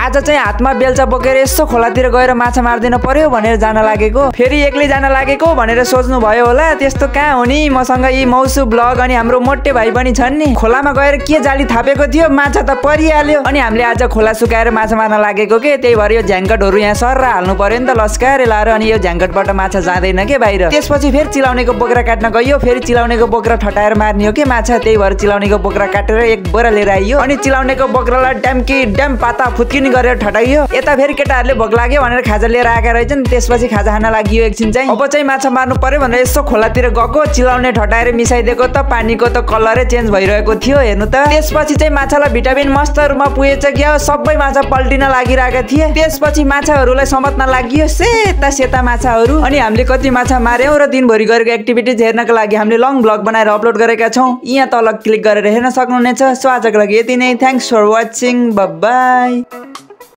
आज चाहिँ हातमा बेल्चा बोकेर यसो खोलातिर गएर माछा मार्दिन पर्यो भनेर जान लागेको। फेरि एक्लै जान लागेको भनेर सोच्नु भयो होला। त्यस्तो कहाँ हो नि, मसँग यी मौसु ब्लग अनि हाम्रो मोटे भाइ पनि छन् नि। खोलामा गएर के जाली थापेको थियो, माछा त परिहाल्यो। अनि हामीले आज खोला सुकाएर माछा मार्न लागेको के, त्यही भएर यो झ्याङ्कटहरू यहाँ सर्रा हाल्नु पर्यो नि त लस्काएर लाएर। अनि यो झ्याङ्कटबाट माछा जाँदैन के बाहिर। त्यसपछि फेरि चिलाउनेको बोक्रा काट्न गयो। फेरि चिलाउनेको बोक्रा ठटाएर मार्ने हो के माछा, त्यही भएर चिलाउनेको बोक्रा काटेर एक बोरा लिएर आइयो। अनि चिलाउनेको बोक्रालाई ड्याम पाता फुत्किनी गरेर ठटाइयो। यता फेरि केटाहरूले भोक लाग्यो भनेर खाजा लिएर आएका रहेछन्। त्यसपछि खाजा खान लागियो एकछिन चाहिँ। अब चाहिँ माछा मार्नु पर्यो भनेर यसो खोलातिर गएको। चिलाउने ठटाएर मिसाइदिएको त पानीको त कलरै चेन्ज भइरहेको थियो हेर्नु त। त्यसपछि चाहिँ माछालाई भिटामिन मस्त रूपमा पुगेछ क्या। सबै माछा पल्टिन लागिरहेका थिए। त्यसपछि माछाहरूलाई समात्न लागियो सेता सेता माछाहरू। अनि हामीले कति माछा मार्यौं र दिनभरि गरेको एक्टिभिटिज हेर्नका लागि हामीले लङ ब्लग बनाएर अपलोड गरेका छौं। यहाँ तल क्लिक गरेर हेर्न सक्नुहुनेछ। सो आजको लागि यति नै। Thanks for watching. Bye by.